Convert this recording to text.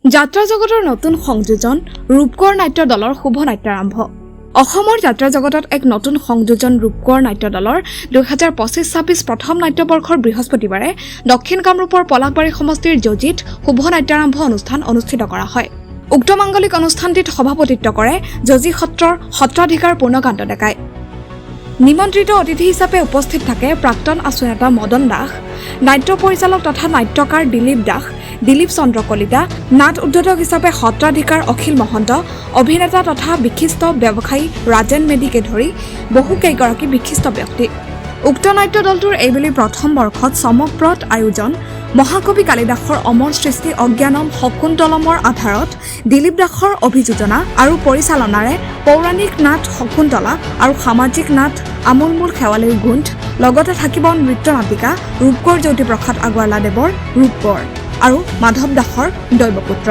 যাত্ৰা জগতৰ নতুন সংযোজন ৰূপকোঁৱৰ নাট্য দলৰ শুভ নাট্যাৰম্ভ। অসমৰ যাত্ৰা জগতত এক নতুন সংযোজন ৰূপকোঁৱৰ নাট্য দলৰ 2025-26 প্ৰথম নাট্যবৰ্ষৰ বৃহস্পতিবাৰে দক্ষিণ কামৰূপৰ পলাশবাৰী সমষ্টিৰ জজিত শুভ নাট্যাৰম্ভ অনুষ্ঠান অনুষ্ঠিত কৰা হয়। উক্ত মাংগলিক অনুষ্ঠানটিত সভাপতিত্ব কৰে জজি সত্ৰৰ সত্ৰাধিকাৰ পূৰ্ণকান্ত ডেকাই। নিমন্ত্ৰিত অতিথি হিচাপে উপস্থিত থাকে প্ৰাক্তন আছু নেতা মদন দাস, নাট্য পৰিচালক তথা নাট্যকাৰ দিলীপ দাস, দিলীপ চন্দ্ৰ কলিতা, নাট উদ্বোধক হিচাপে সত্ৰাধিকাৰ অখিল মহন্ত, অভিনেতা তথা বিশিষ্ট ব্যৱসায়ী ৰাজেন মেধিকে ধৰি বহুকেইগৰাকী বিশিষ্ট ব্যক্তি। উক্ত নাট্য দলটোৰ এইবেলি প্ৰথম বৰ্ষত চমকপ্ৰদ আয়োজন মহাকবি কালিদাসৰ অমৰ সৃষ্টি অজ্ঞানম শকুন্তলমৰ আধাৰত দিলীপ দাসৰ অভিযোজনা আৰু পৰিচালনাৰে পৌৰাণিক নাট শকুন্তলা আৰু সামাজিক নাট আমোলমোল শেৱালিৰ গোন্ধ, লগতে থাকিব নৃত্য নাটিকা ৰূপকোঁৱৰ জ্যোতিপ্ৰসাদ আগৰৱালাদেৱৰ ৰূপকোঁৱৰ আৰু মাধৱ দাসৰ দৈৱপুত্ৰ।